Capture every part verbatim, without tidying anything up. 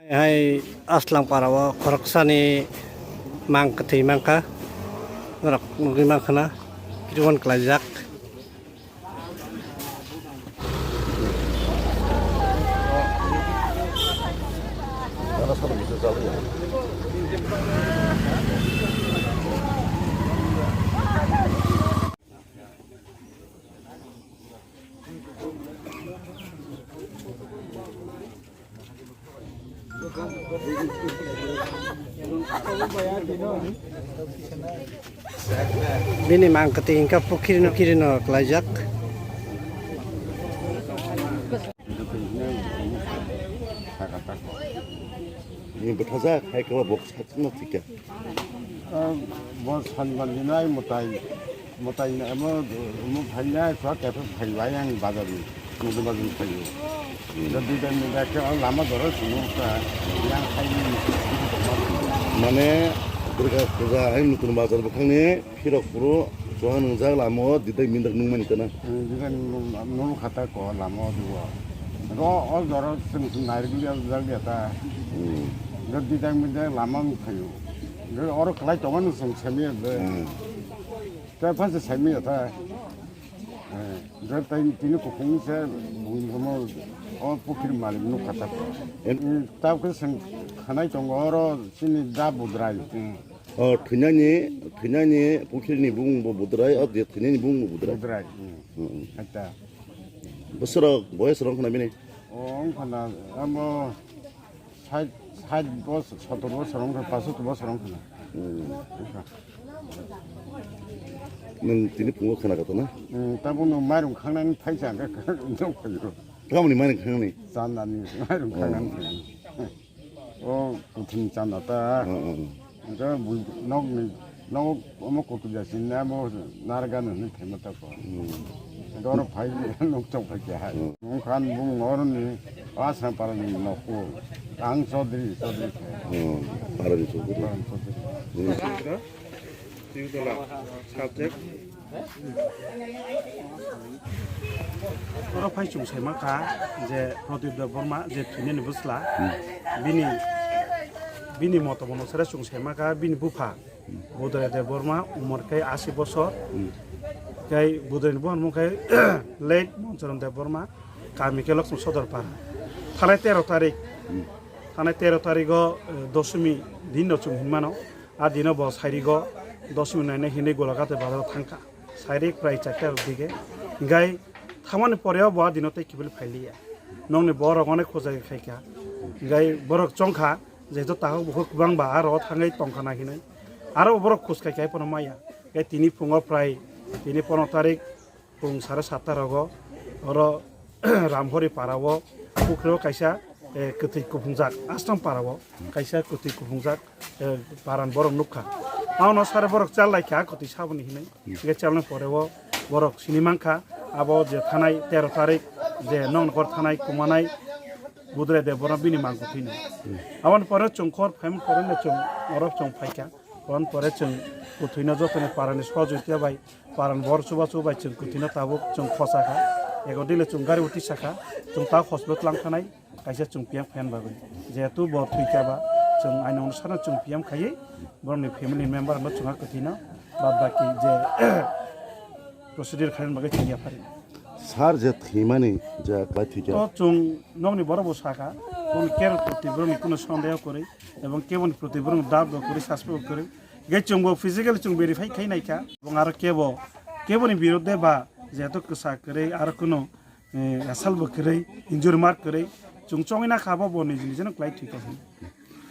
Hai Aslam para o khoroksani mang kwthwi mankha, norok nugwi mankha na, kiriwon klaijak. Bini mang kwtwi hwnkha pukhirino, kirino klaijak. Bini bwthajak hai khe bo satung no thwikha. Bo sanbandinai mwtai. Mwtai amo, omo phainai, kok khe phaibai ang bazar ni, mudu bazar ni phaio. Hmm. Jadi dan ni dak ke lama doro sunu ka, yang phaini. Mane Durga Puja hai nutun bazar bwkhang ni phirok phuru chuha nungjak lama o didai mindak nungmani kana. Hmm, didai nung, nung khata ko lama o duo. Ro o doro sung sung nairikli jak dia ta. Hmm. Jadi dan mindak lama phaio. Oro khlai tongo nung sung semi be. Hmm. Tei pha se saimanya ta. Eh, jor tai tini kuphung se bung jomo o pukhir malik nuk kha ta. En- Eh, tab khe seng khanai tongo oro chini da budrai. Hmm. O thwinani, thwinani pukhirni bung bo budrai, o je thwinani bung bo budrai. Budrai. Hmm. Hmm. Hatta. Bosoro, boyes rong khna bini? O wng khna amo Sait, sait bosor, sotor bosor wngkha, pasot bosor wngkha na. Hmm. Wngkha. Nwng tini phungo khna kha to na? Hmm, tabuk nwng mairung khangnani phaisa hwnkhe nwng phaio. Tamoni mairung khangnani? Chanani mairung khangnani. Oh. O kuthum chana ta. Oh, oh, oh. Hwnkhe bui nokni, nok omo kutuk ya sini abo narga no hwnwi phaima tako. Hmm. Hwnkhe oro phai nuk chok phai khe hai. Hmm. Wngkha bumung oroni Asram parani nokku. Ang Chaudhary, Chaudhary khe. Hmm. Parani Chaudhary. Parani Chaudhary. Hmm. Twigola subject. Oro phai chwng sai mankha je Pradip Debbarma je thwinani bwsla, bini, bini moto bono sere chwng sai mankha bini bupha Budrai Debbarma, umor khe asi bosor. Tei Budrai ni buphang mung khe late Monchoram Debbarma, kami khe Lakshmi Sodor Para. Thanai tero tarik, thanai tero tarigo, eh, dosomi din no chwng hinmano. A dino bo sairigo dosomi nainai hinwi Golaghat bazaro thangkha. Sairik prai charta rok dige. Hinkhe thangmani poreo bo a dino tei kiphilwi phailiya. Nokni borok onek khojagwi khaikha. Hinkhe borok chongkha je to tahok bukhuk kwbangba aro thangwi tongkha na hinwi. Aro borok khus khaikha phano maya. Hinkhe tini phungo prai tini pono tarik Pung sare satta rogo oro Ramhori para o pukhri o kaisa, eh, kwtwi kuphungjak, Asram para o kaisa kwtwi kuphungjak, eh, para ni borok nukha. Abono sare borok chal laikha kwtwi saboni hinwi. Hwnkhe chalni pore o borok sini mankha, abo je thanai tero tarik je noknokor thanai kumanai Budrai Debbarma bini mang kwthwino. Aboni pore chwng khor phaimani pore no chwng oro chwng phaikha. Aboni pore chwng kwthwino jotoni para ni sohojogita bai Paran bor chubachu bai chwng kwthwino tabuk chwng khosa kha. Ego dile chwng gari utisa kha. Chwng ta hospital tlang thanai kaisa chwng P M khayan bagwi. Jehetu bo thwi kha ba chwng aino ono sana chwng P M khaiwi borokni family member no chwng ha kwthwino bad baki je procedure khayan bagwi chwng yaphari. Sir je thwimani je klai thwi kha. To chwng nokni borok bo sakha, boni care proti borokni kuno sondeho kwrwi, ebong keboni proti borokno dab bo kwrwi, suspect bo kwrwi. Ge chwngbo physically chwng verify khai naikha. Ebong aro kebo, keboni birodhe ba jehetu kwsa kwrwi aro kuno, eh, asal bo kwrwi, injury mark kwrwi, chwng chongwi nakha bo, bo niji nijino klai thwikha hwnwi.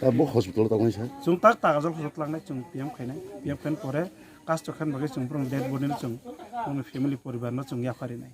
Abo hospital o tongmani sir? Chwng tak tak ajol hospital tlangnai chwng P M khainai, P M khaina pore cast khan bagwi chwng borokni dead body no chwng borokni family poribar no chwng yapharinai.